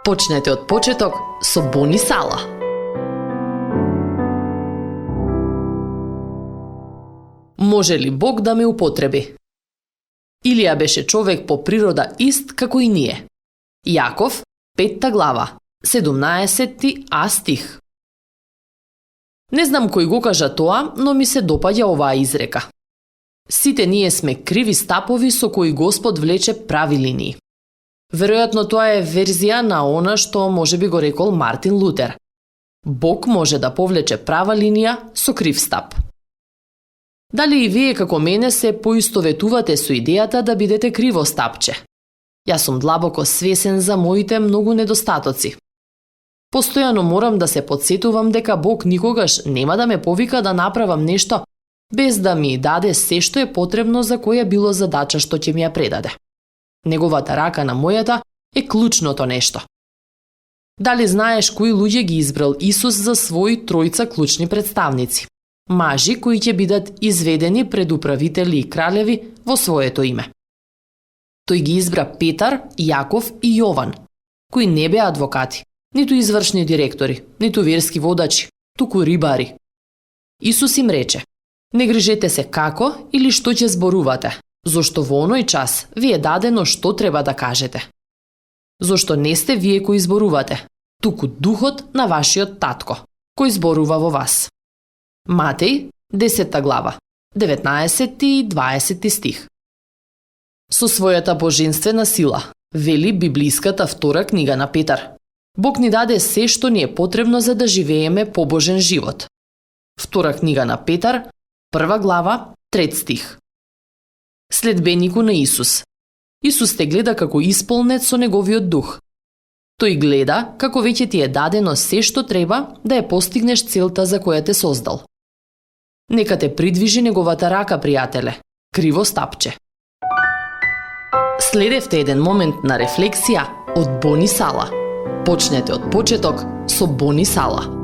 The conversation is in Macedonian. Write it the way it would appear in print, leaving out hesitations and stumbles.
Почнете од почеток со Бони Сала. Може ли Бог да ме употреби? Илија беше човек по природа ист како и ние. Јаков, 5 глава, 17 а стих. Не знам кој го кажа тоа, но ми се допаѓа оваа изрека. Сите ние сме криви стапови со кои Господ влече прави линии. Веројатно тоа е верзија на она што можеби го рекол Мартин Лутер. Бог може да повлече права линија со крив стап. Дали и вие како мене се поистоветувате со идејата да бидете криво стапче? Јас сум длабоко свесен за моите многу недостатоци. Постојано морам да се потсетувам дека Бог никогаш нема да ме повика да направам нешто без да ми даде се што е потребно за која било задача што ќе ми ја предаде. Неговата рака на мојата е клучното нешто. Дали знаеш кои луѓе ги избрал Исус за своји тројца клучни представници? Мажи кои ќе бидат изведени пред управители и кралеви во своето име. Тој ги избра Петар, Јаков и Јован, кои не беа адвокати, ниту извршни директори, ниту верски водачи, туку рибари. Исус им рече: не грижете се како или што ќе зборувате, зошто во оној час ви е дадено што треба да кажете. Зошто не сте вие кои зборувате, туку духот на вашиот татко, кој зборува во вас. Матеј, 10 глава, 19 и 20 стих. Со својата божествена сила, вели библиската втора книга на Петар, Бог ни даде се што ни е потребно за да живееме побожен живот. Втора книга на Петар, 1 глава, 3 стих. Следбенику на Исус. Исус те гледа како исполнет со неговиот дух. Тој гледа како веќе ти е дадено се што треба да ја постигнеш целта за која те создал. Нека те придвижи неговата рака, пријателе, криво стапче. Следевте еден момент на рефлексија од Бони Сала. Почнете од почеток со Бони Сала.